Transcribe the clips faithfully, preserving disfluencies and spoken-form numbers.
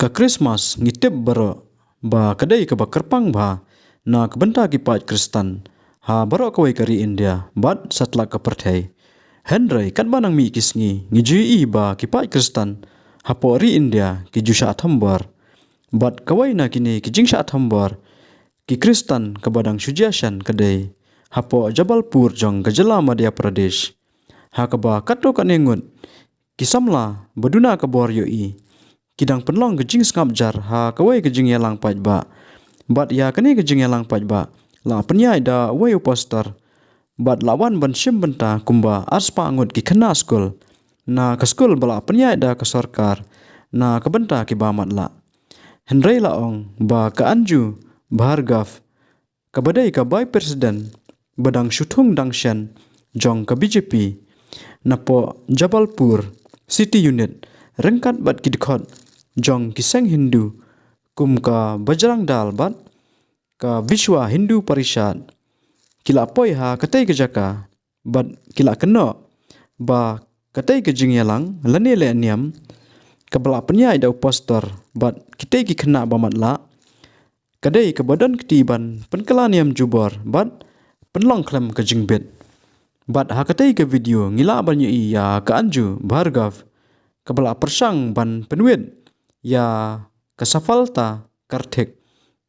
Ka Krismas ngi tip baroh ba ka dei kaba kyrpang bha na ka bynta ki paid Khristan ha baroh kawei ka ri India bad satlak ka pyrthei. Hynrei katba nang mih ki sngi ngi ju ïohi ba ki paid Khristan hapoh ri India ki ju shah thombor. Bad kawei na kine ki jingshah thombor ki Khristan kaba dang shu jia shen ka dei hapoh Jabalpur jong ka jylla Madhya Pradesh, ha kaba katto katne ngut ki samla ba duna ka bor ïohi ki dang pynlong ka jingsngap jar ha kawei ka jingïalang paidbah. Bad ïa kane ka jingïalang paidbah la pynïaid da uwei u pastor bad la wan ban shim bynta kumba arspah ngut ki khynnah skul na ka skul ba la pynïaid da ka sorkar na ka bynta kiba matlah. Hynrei la ong ba ka Anju Bhargava, kaba dei ka Vice President ba dang shu thung dang shen jong ka B J P napoh Jabalpur City Unit, ryngkat bad ki dkhot jong ki seng Hindu kum ka Bajrang Dal bad ka Vishwa Hindu Parishad, ki la poi ha katei ka jaka bad ki la kynnoh ba katei ka jingïalang lane lehniam kaba la pynïaid da u pastor bad kitei ki khynnah ba matlah ka dei kaba don kti ban pynkylla niam jubor bad pynlong khlem ka jingbit. Bad ha katei ka video ngi lah ban ïohi ïa ka Anju Bhargava kaba la pyrshang ban pynwit ïa ka Safalta Karthik,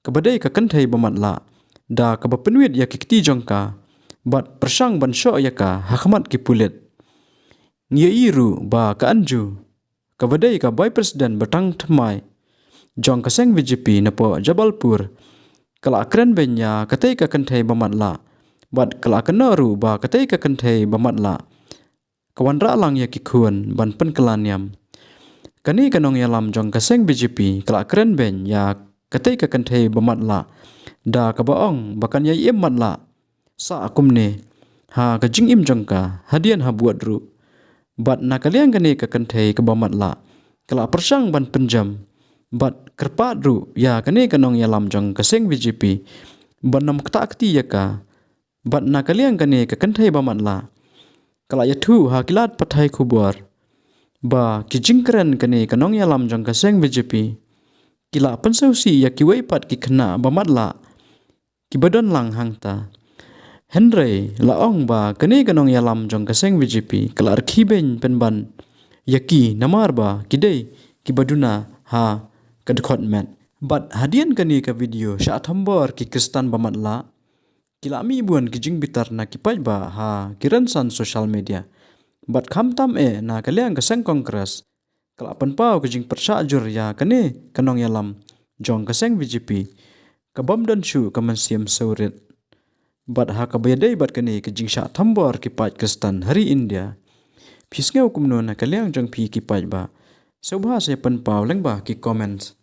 kaba dei ka kynthei ba matlah, da kaba pynwit ïa ki kti jong ka bad pyrshang ban shoh ïa ka ha khmat ki pulit. Ngi ïohi ruh ba ka Anju, kaba dei ka Vice President ba tang thymmai jong ka seng B J P napoh Jabalpur, ka la kren beiñ ïa katei ka kynthei ba matlah bad ka la kynnoh ruh ba katei ka kynthei ba matlah ka wanrah lang ïa ki khun ban pynkylla niam. Kane ka nongïalam jong ka seng B J P ka la kren beiñ ïa katei ka kynthei ba matlah da kaba ong ba kan ïai im matlah sah kumne ha ka jingim jong ka hadien habud ruh. Bad na ka liang kane ka kynthei kaba matlah ka la pyrshang ban pynjem bad kyrpad ruh ïa kane ka nongïalam jong ka seng B J P ban ym ktah kti ïa ka. Bad na ka liang kane ka kynthei ba matlah ka la ïathuh ha ki lad pathai khubor ba ki jingkren kane ka nongïalam jong ka seng B J P ki la pynsngewsih ïa kiwei pat ki khynnah ba matlah kiba don lang hangta. Hynrei la ong ba kane ka nongïalam jong ka seng B J P ka la rkhie beiñ pynban ïa ki namar ba ki dei kiba duna ha ka dkhot met. Bad hadien kane ka video shah thombor ki Khristan ba matlah, ki la mih bun ki jingbitar na ki paidbah ha ki rynsan social media. Bad khamtam eh na ka liang ka seng Congress ka la pynpaw ka jingpyrshah jur ïa kane ka nongïalam jong ka seng B J P ka bym don shuh ka mynsiem sawrit. Bad ha kaba ïadei bad kane ka jingshah thombor ki paid Khristan ha ri India, phi sngew kumno na ka liang jong phi ki paidbah? Sngewbha sa pynpaw lyngba ki comments.